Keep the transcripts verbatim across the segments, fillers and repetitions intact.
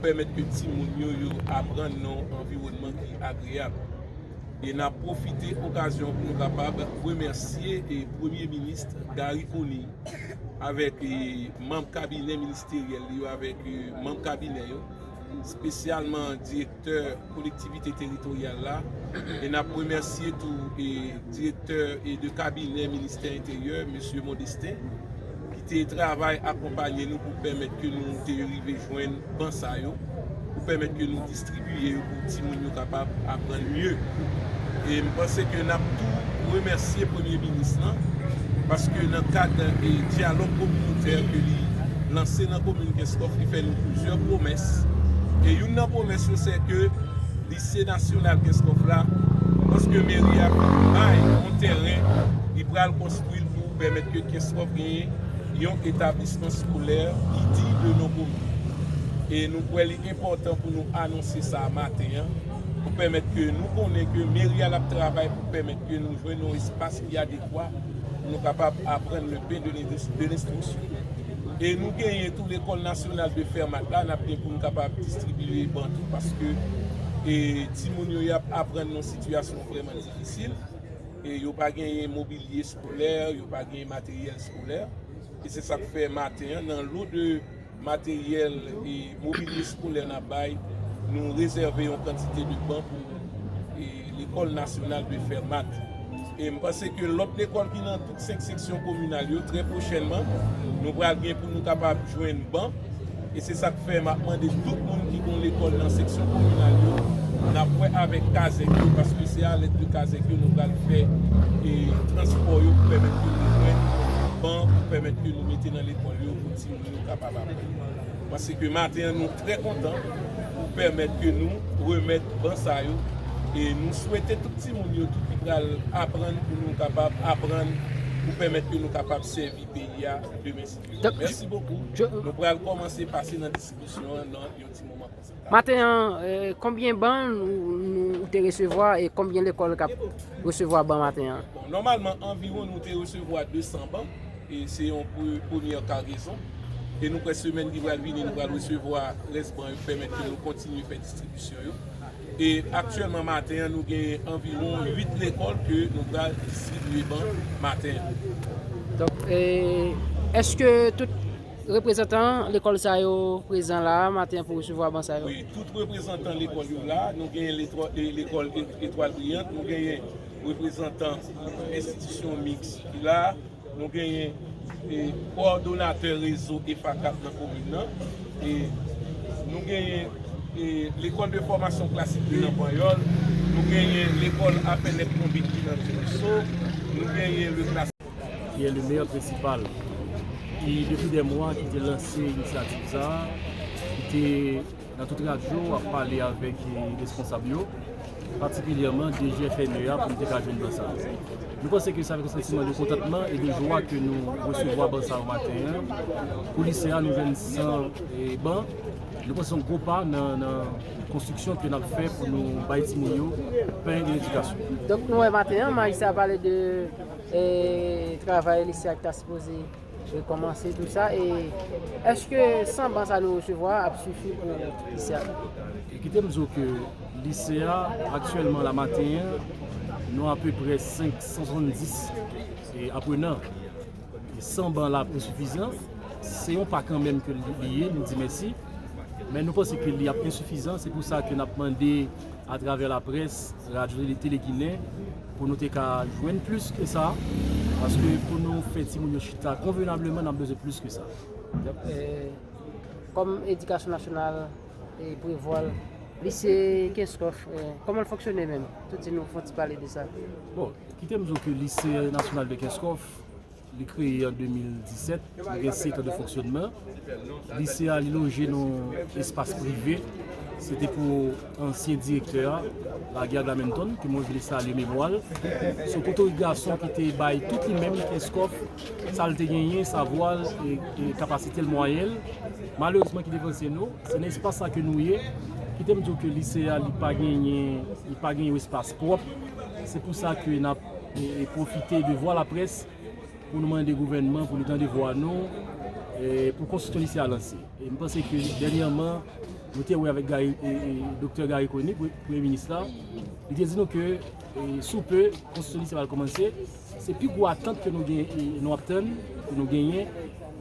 pèmèt ke timoun yo, yo aprann nan yon anviwònman ki agreyab. E n ap pwofite okazyon pou nou kapab remèsye e Premye Minis Garry Conille avèk e manm kabinè ministeryèl li yo, avèk e manm kabinè yo, espesyalman direktè kolektivite teritoryal la, e n ap remèsye tou e direktè e de kabinè ministè enteryè, mesye Modestin, ki te travay akonpanye nou pou pèmèt ke nou te rive jwenn ban sa yo, pou pèmèt ke nou distribiye yo pou timoun yo kapab aprann mye. E m panse ke n ap tou remèsye Premye Minis lan, paske nan kad e dyalòg kominotè ke li lanse nan komin Kenskòf, li fè nou plizyè pwomès. E youn nan pwomès yo, se ke lise nasyonal Kenskòf la, lòske meri a fin bay yon tèren, li pral konstwi l pou pèmèt ke Kenskòf genyen yon etablisman eskolè ki diy de non komin. E nou kwè li enpòtan pou nou anonse sa maten an, pou pèmèt ke nou konnen ke meri a l ap travay pou pèmèt ke nou jwenn yon espas ki adekwa pou nou kapab aprann le pain de l'indus-, de l'instruction. E nou genyen tou lekòl nasyonal de Fermat la, n ap gen pou nou kapab distribiye ban tou, paske e timoun yo y ap aprann nan sitiyasyon vrèman difisil. E yo pa genyen mobilye eskolè, yo pa genyen materyèl eskolè. E se sa k fè maten an, nan lo de materyèl e mobilye eskolè n ap bay, nou rezève yon kantite de ban pou e lekòl nasyonal de Fermat. E m panse ke lòt lekòl ki nan tout senk seksyon kominal yo, trè pwochènman, nou pral gen pou nou kapab jwenn ban. E se sa k fè m ap mande tout moun ki gon lekòl nan seksyon kominal yo, n ap wè avèk kazèk yo, paske se a lèd de kazèk yo nou pral fè e transpò yo pou pèmèt ke nou jwenn ban, pou pèmèt ke nou mete nan lekòl yo pou timoun yo kapab aprann. Paske maten an, nou trè kontan pou pèmèt ke nou remèt ban sa yo. E nou swete tout timoun yo tou ki pral aprann pou nou kapab aprann, pou pèmèt ke nou kapab sèvi peyi a demen, si Dye vle. Donk, mèsi bokou. Nou pral kòmanse pase nan distribisyon an nan yon ti moman konsa. Maten an, e, konbyen ban nou, nou, ou te resevwa e konbyen lekòl k ap resevwa ban maten an? Bon, nòmalman, anviwon nou te resevwa de san ban. E se yon pre-, premyè kagezon. E nou kwè semèn ki pral vini, nou pral resevwa rès ban yo pou pèmèt ke nou kontinye fè distribisyon yo. E aktyèlman, maten an, nou gen anviwon uit lekòl ke nou pral distribiye ban maten an. Donk, e, èske tout reprezantan lekòl sa yo prezan la a maten an pou resevwa ban sa yo? Wi, tout reprezantan lekòl yo la. Nou gen letwa-, le-, lekòl E-, Etwal Briyant, nou genyen reprezantan enstitisyon miks ki la. Nou genyen, e, kowòdonatè rezo EFACAP nan komin nan. E nou genyen, e, lekòl de fòmasyon klasik ki nan Panyòl. Nou genyen lekòl Afènèt Konbit ki nan Tiriso. Nou genyen le klas. Ki est le maire principal, ki depi dè mwa ki te lanse inisyativ sa a, ki te nan tout radyo ap pale avèk, e, responsab yo, patikilyèman D G F N E a, pou nou te ka jwenn ban sa a. Nou panse ke sa avèk yon santiman de kontantman e de jwa ke nou resevwa ban sa a maten an. Pou lise a, nou jwenn san, e, ban. Nou panse se yon gwo pa nan, nan konstriksyon ke n ap fè pou nou bay timoun yo pen de ledikasyon. Donk, nou wè maten an, majistra pale de, e, travay lise a ki ta sipoze rekòmanse tou sa. E èske san ban sa nou resevwa a ap sifi pou lise a? E kite m di w ke lise a, aktyèlman, la maten an, nou apeprè senk san swasanndis, e, aprenan. E san ban la ap ensifizan. Se yon pa kanmenm ke li ye, nou di mèsi. Men nou panse ke li ap ensifizan, se pou sa ke n ap mande atravè laprès, radyo, tele, tele Ginen, pou nou te ka jwenn plis ke sa, paske pou nou fè timoun yo chita konvenableman, n ap bezwen plis ke sa. Donk, e, kòm edikasyon nasyonal e prevwa l, lise Kenskòf, e, kòman l fonksyone menm? Tout di nou fè yon ti pale de sa. Bon, kite m di w ke lise nasyonal de Kenskòf, li kreye an de mil disèt, li gen sèt an de fonksyònman. Lise a, li loje nan espas prive. Se te pou ansyen direktè a, Laguerre Glamenton, ke mwen vle salye memwa l. Se yon potorik gason ki te bay tout li menm, Kenskòf, sa l te genyen, savwa l, e, e kapasite l, mwayen l. Malerezman, ki devanse nou, se nan espas sa ke nou ye. Kite m di w ke lise a, li pa genyen, li pa genyen yon espas pwòp. Se pou sa ke n ap, e, e pwofite de vwa laprès pou nou mande gouvènman pou li tande vwa nou, e pou konstriksyon lise a lanse. E m panse ke dènyèman, Nou te wè avèk Gary, e, e, Doktè Garry Conille, pre- premye minis la, li te di nou ke, e, sou pe, konstriksyon lise pral kòmanse. Se pi gwo atant ke nou gen, e, nou ap tann, ke nou genyen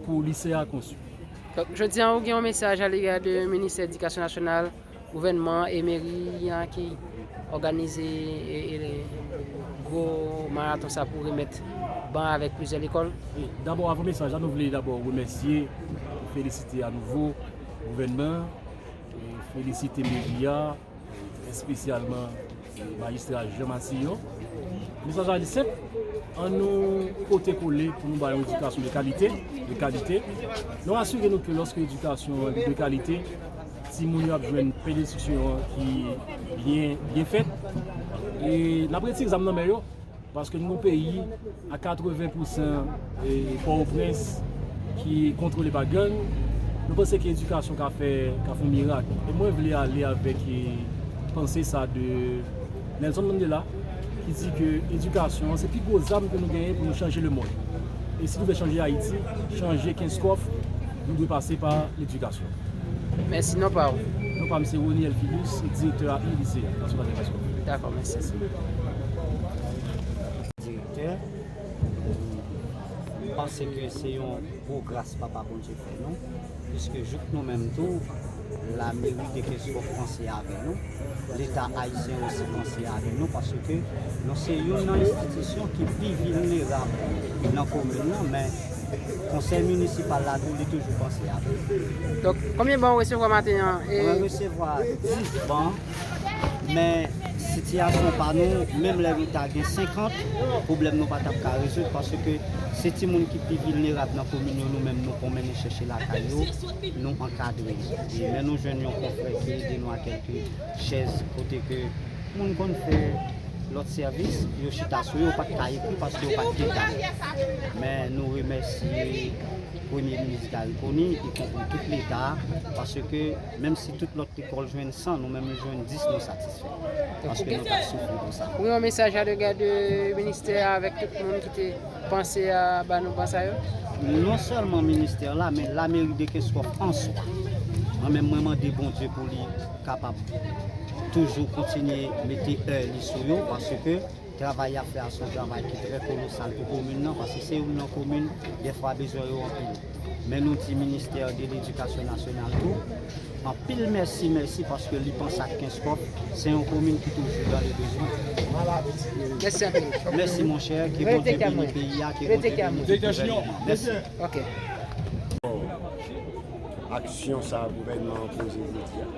pou lise a konstwi. Donk, jodi a, ou gen yon mesaj alega de Ministè Edikasyon Nasyonal, gouvènman an e meri an ki òganize, e, e, gwo maraton sa pou remèt ban avèk plizyè lekòl? Wi, dabò, avan mesaj la, nou vle dabò remèsye, felisite anouvo gouvènman, e felisite meri a, espesyalman majistra Jean Massillon. Mesaj la li senp, ann nou pote kole pou nou bay yon edikasyon de kalite, de kalite. Nou asire nou ke lòske edikasyon an li de kalite, timoun yo ap jwenn pen enstriksyon an ki byen, byen fèt. E n ap retire zam nan men yo, paske nou yon peyi a katreven pousan e Pòtoprens ki kontwole pa gang. Nou panse ke edikasyon ka fè, ka fè yon mirak. E mwen vle ale avèk, e, panse sa de Nelson Mandela, ki di ke edikasyon an se pi gwo zam ke nou genyen pou nou chanje lemonn. E si nou vle chanje Ayiti, chanje Kenskòf, nou dwe pase pa ledikasyon. Mèsi, non pa w? Non pa m se Roniel Filius, direktè a lise a, Nasyonal Kenskòf. Dakò, mèsi. Direktè, m panse ke se yon gwo gras Papa Bondye fè nou, piske jouk nou menm tou, lameri de Kenskòf panse avè nou, Leta ayisyen osi panse avè nou, paske nou se youn nan enstitisyon ki pi vilnerab nan komin nan, men konsèy minisipal la tou, li toujou panse avè nou. Donk, konbyen ban w resevwa maten an? E mwen resevwa dis ban, men sitiyasyon pa nou, menm lè nou ta gen senkant, pwoblèm nou pa t ap ka rezoud, paske se timoun ki pi vilnerab nan komin yo, nou menm nou konn mennen chèche lakay yo, nou ankadre yo. E lè nou jwenn yon konfrè ki ede nou ak kèlke chèz kote ke moun konn fè lòt sèvis, yo chita sou yo, yo pa t ka ekri paske yo pa t gen tab. Men nou remèsye Premye Minis Garry Conille, ikonpri tout Leta a, paske menm si tout lòt lekòl jwenn san, nou menm nou jwenn dis, nou satisfè. Paske nou t ap soufri pou sa. Ou gen yon mesaj alega de ministè a avèk tout moun ki te panse a ba nou ban sa yo? Non sèlman ministè la, men lameri de Kenskòf an swa. Mwen menm, mwen mande Bondye pou li kapab toujou kontinye mete è li sou yo, paske travay y ap fè a se yon travay ki trè kolosal pou komin nan, paske se youn nan komin, dèfwa bezwen yo anpil. Men nou di ministè de ledikasyon nasyonal tou, anpil mèsi, mèsi, paske li panse ak Kenskòf, se yon komin ki toujou dan le bezwen. Mèsi anpil. Mèsi, monchè, ke Bondye beni peyi a, ke Bondye beni tout gouvènman. Mèsi. Ok. Aksyon sa a gouvènman an poze jodi a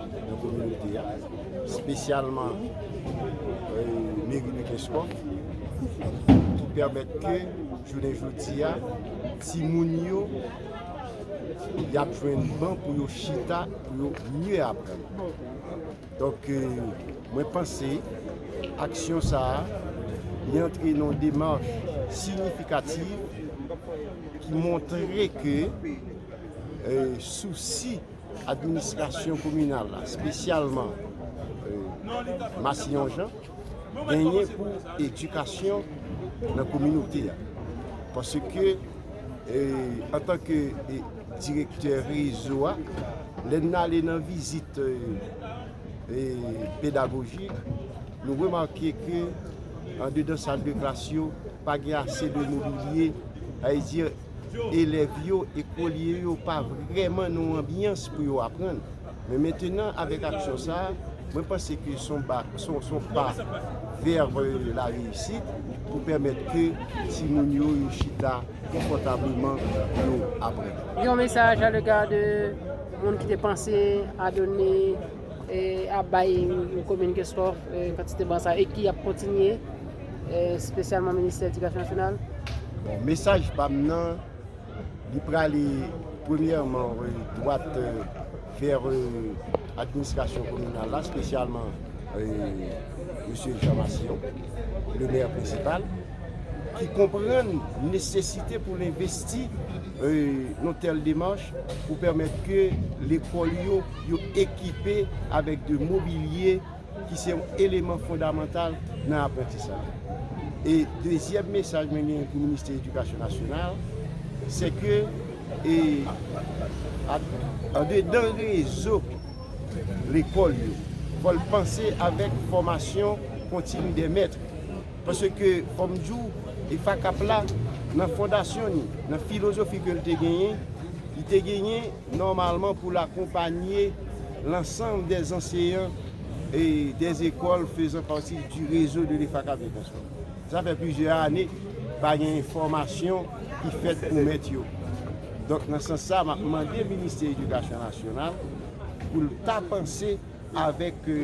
nan kominote a, espesyalman, e, meri de Kenskòf, ki pèmèt ke jounen jodi a, timoun yo, y ap jwenn ban pou yo chita, pou yo mye aprann. Donk, e, mwen panse aksyon sa a, li antre nan yon demach siyifikativ ki montre ke, e, sousi administrasyon kominal la, espesyalman, e, Massillon Jean, genyen pou edikasyon nan kominote a. Paske, e, antanke, e, direktè rezo a, lè n ale nan vizit, e, e, pedagojik, nou remake ke andedan sal de klas yo, pa gen ase de mobilye, sa vle di, elèv yo, ekolye yo pa vrèman nan yon anbyans pou yo aprann. Men mentenan, avèk aksyon sa a, mwen panse ke se yon ba, se yon, se yon pa vè, e, la reyisit pou pèmèt ke timoun yo, yo chita konfòtableman pou yo aprann. Yon mesaj alega de moun ki te panse a done, e, a bay komin Kenskòf, e, kantite ban sa e ki ap kontinye, e, espesyalman Ministè Edikasyon Nasyonal? Bon, mesaj pa m nan, li prale premyèman, e, dwat, e, vè, e, administrasyon kominal la, espesyalman, e, mesye Jean Massillon, le mè prensipal, ki konprann nesesite pou l envesti, e, nan tèl demach pou pèmèt ke lekòl yo, yo ekipe avèk de mobilye ki se yon eleman fondamantal nan aprantisaj. E dezyèm mesaj mwen genyen pou Ministè Edikasyon Nasyonal, se ke e, a, andedan rezo lekòl yo. Fò l panse avèk fòmasyon kontini dè mèt. Paske, fò m di w, EFACAP la, nan fondasyon li, nan filozofi ke l te genyen, li te genyen nòmalman pou l akonpanye lansanm dè anseyan e dè lekòl fezan pati di rezo de l'EFACAP de Kenskòf. Sa fè plizyè ane, pa gen fòmasyon ki fèt pou mèt yo. Donk, nan sans sa, m ap mande Ministè Edikasyon Nasyonal pou l ta panse avèk, e,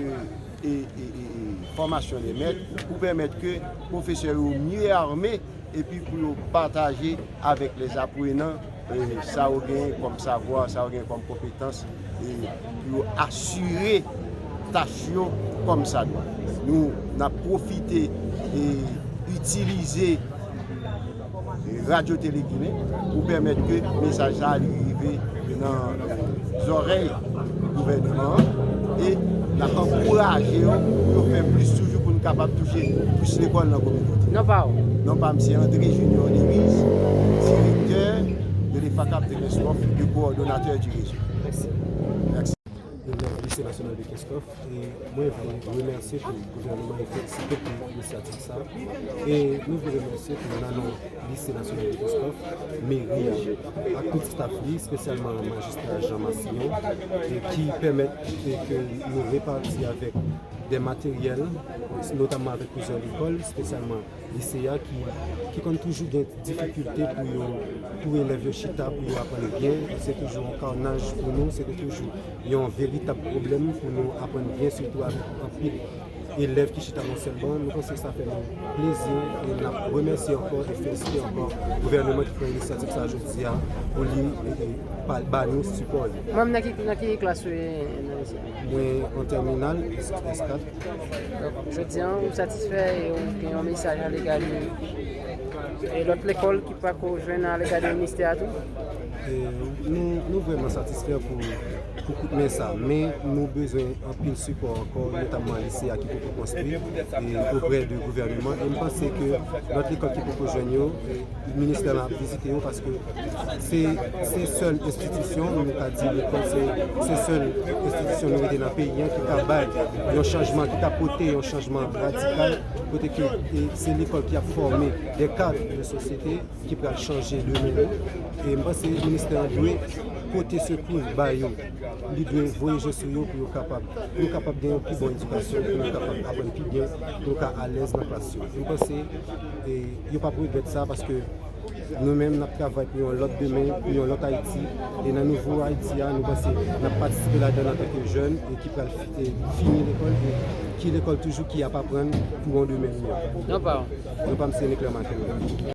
e, e, e, fòmasyon dè mèt pou pèmèt ke pwofesè yo mye ame epi pou yo pataje avèk lèzaprenan, e, sa yo genyen kòm savwa, sa yo genyen kòm konpetans, e, pou yo asire tach yo kòmsadwa. Nou, n ap pwofite, e, itilize Radyo Tele Ginen pou pèmèt ke mesaj sa a li rive nan zòrèy gouvènman an e n ap ankouraje yo pou yo fè plis toujou pou n kapab touche plis lekòl nan kominote. Non pa w? Non pa m se André Junior Deriz, direktè de l'EFACAP de Kenskòf e kowòdonatè di rezo. Mèsi. Mèsi. Elèv Lise Nasyonal de Kenskòf, e mwen vle remèsye tou gouvènman e felisite pou inisyativ sa. E nou vle remèsye tou nan non Lise Nasyonal de Kenskòf, meri a, ak tout staf li, espesyalman majistra Jean Massillon, e ki pèmèt, e, ke nou repati avèk de materyèl, notamman avèk plizyè lekòl, espesyalman lise a ki, ki konn toujou gen difikilte pou yo, pou elèv yo chita, pou yo aprann byen. Se toujou yon kanaj pou nou, se te toujou yon veritab pwoblèm pou nou aprann byen, sitou avèk anpil elèv ki chita nan sèl ban. Nou panse sa fè nou plezi e n ap remèsye ankò e felisite ankò gouvènman ki pran inisyativ sa jodi a pou li, e, e, pa, ba nou sipò li. Manm nan ki, nan ki klas ou ye nan lise a? Mwen an tèminal, S, S kat. Donk, jodi a, ou satisfè e ou gen yon mesaj alega de, e lòt lekòl ki pako jwenn alega de ministè a tou? E, nou, nou vrèman satisfè pou, pou kout men sa, men nou bezwen anpil sipò ankò, notamman lise a ki poko konstwi, e oprè de gouvènman. E m panse ke lòt lekòl ki poko jwenn yo, e, ministè la ap vizite yo, paske se, se sèl enstitisyon, nou ka di lekòl, se, se sèl enstitisyon nou rete nan peyi a ki ka bay yon chanjman, ki ka pote yon chanjman radikal, kote ke, e, se lekòl ki ap fòme de kad de sosyete ki pral chanje demen yo. E m panse ministè an dwe pote sekou ba yo. Li dwe voye je sou yo pou yo kapab, pou yo kapab gen yon pi bon edikasyon, pou yo kapab aprann pi byen, pou yo ka alèz nan klas yo. E m panse, e, yo p ap regrèt sa, paske nou menm, n ap travay pou yon lòt demen, pou yon lòt Ayiti. E nan nouvo Ayiti a, nou panse n ap patisipe ladan l antanke jèn e ki pral fi-, e fini lekòl, e ki lekòl toujou ki ap aprann pou yon demen miyò. Non pa w. Non pa m se Niclair Martin.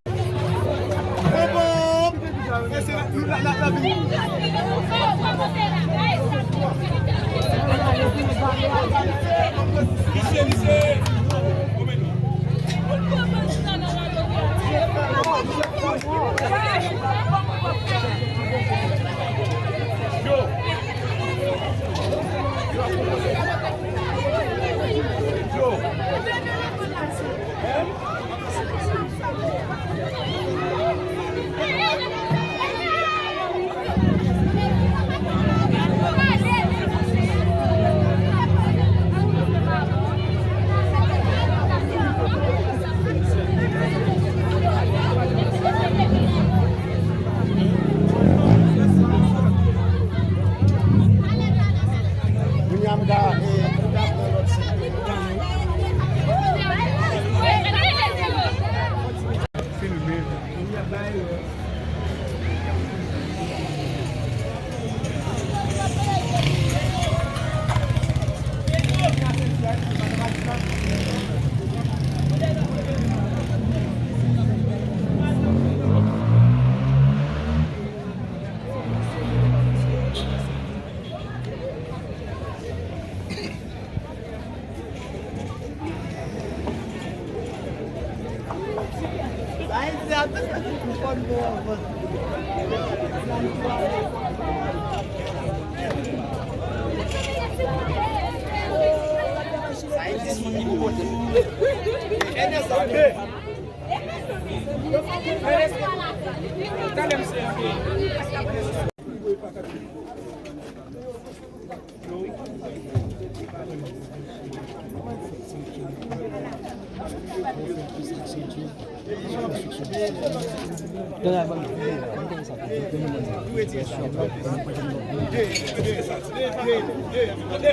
Kote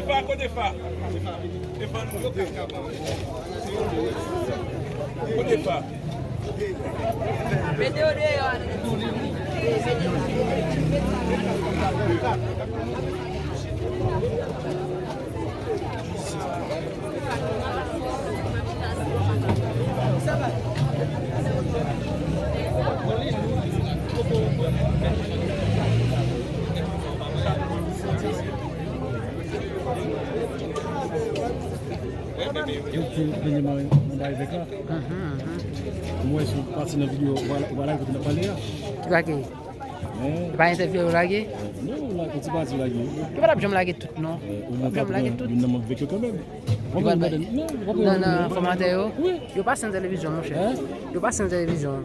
Fa? Kote Fa? Kote Fa? Mete yo deyò. Yo te benyen mwen nan bay vèk la. Mhm, mhm. Mwen wè sou pati nan videyo, w a lage kote n ap pale a. Ki lage? Li pa entèvyou yo lage? Non, lage, ti pati lage. Yo pa t ap janm lage tout, non. Yo pa t ap janm lage tout. Youn nan manm vèk yo kanmenm. Yo pa t bay. Nan, nan fòmatè yo? Wi. Yo pase nan televizyon, monchè. Yo pase nan televizyon.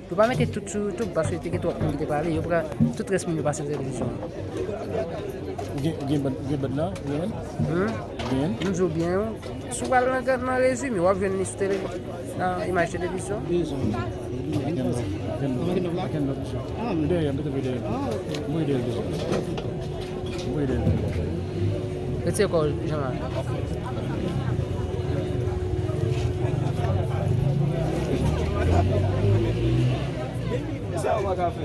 Yo pa mete tout sou YouTube paske te gen twòp moun ki te pale. Yo pran tout rès moun yo pase nan televizyon. Ou gen, ou gen bad, ou gen bad la? Ou gen? Hmm? Ou gen? M di w byen, wi. Si w al nan, nan rezime, w ap jwenn li sou tele, nan imaj televizyon. Dèyè, mete dèyè. Mwen dèyè. Mwen dèyè. Retire kò w, Jean-Marc. Sa w pa ka fè.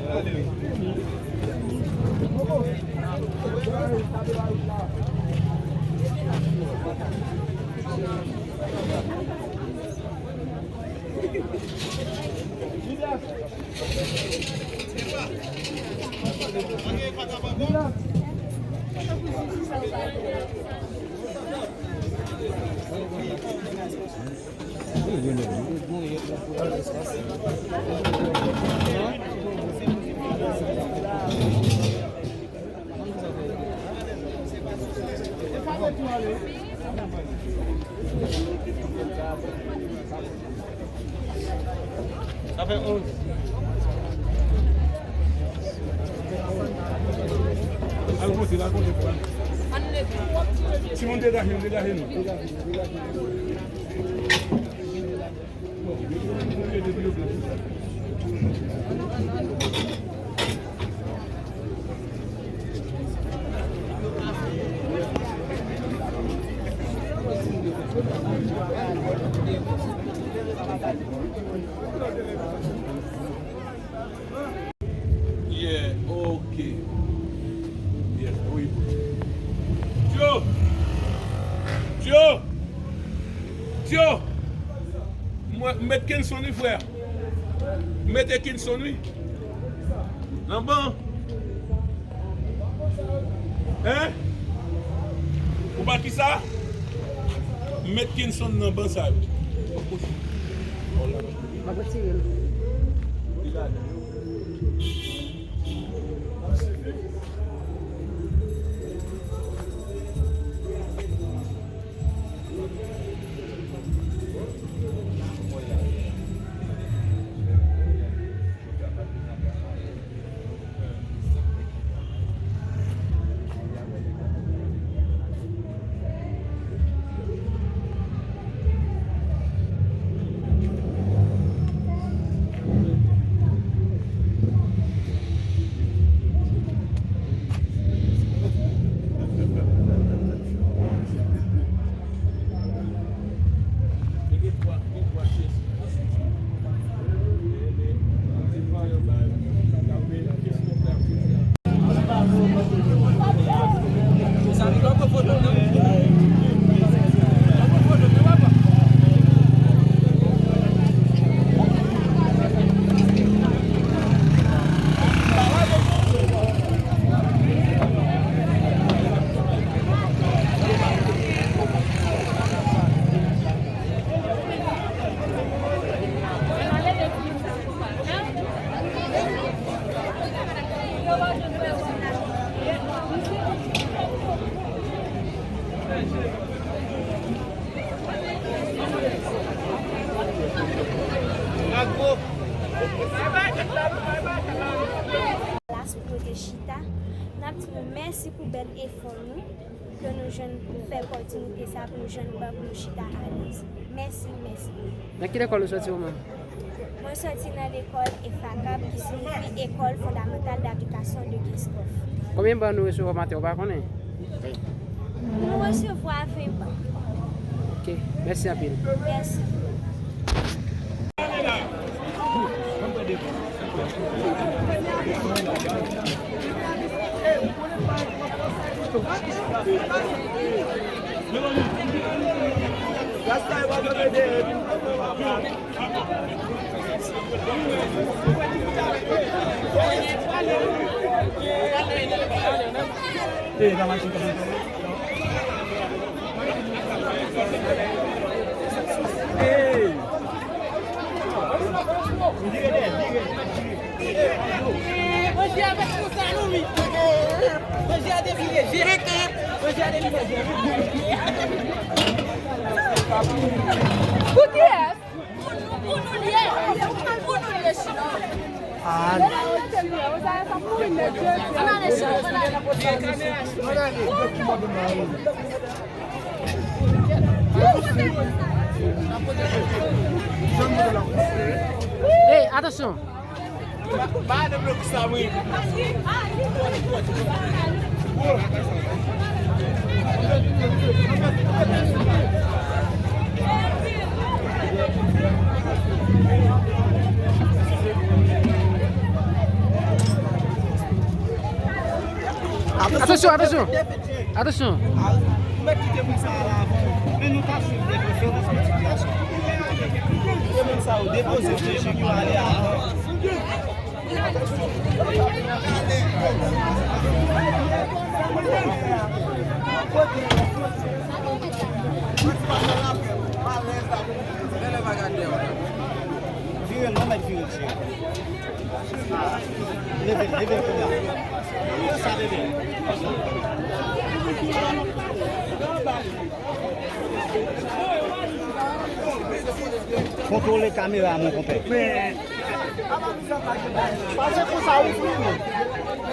Sa fè onz. Al konte, al konte pou al. Timoun, degaje nou, degaje nou. Yeah, ok. Yeah, wi. Tyo! Tyo! Tyo! Mwen, m met Kenson wi, frè. M mete Kenson wi. Nan ban. Hein? Ou pa kisa? M met Kenson nan ban sa yo. M ap retire l. Last week, Di nou mèsi pou bèl efò nou, ke nou jwenn fè opòtinite sa pou nou jwenn ban pou nou chita alèz. Mèsi, mèsi. Nan ki lekòl ou sòti ou menm? Mwen sòti nan lekòl EFACAP, ki siyifi École Fondamentale d'Application de Kenskòf. Konbyen ban nou resevwa maten, ou pa konnen? Nou resevwa ven ban. Ok, mèsi anpil. Mèsi. Pou kiyès? Hey, atansyon! Atansyon, atansyon! Atansyon! Ou mèt kite moun sa a la avan. Men nou ka swiv de preferans sitiyasyon. Kite moun sa yo depoze yo, deje yo ale avan. Vire non, mèt vire, cheri. Leve, leve, kounye a. Sa, leve. Kontwole kamera, mon konpè. Pase konsa, wi, frè.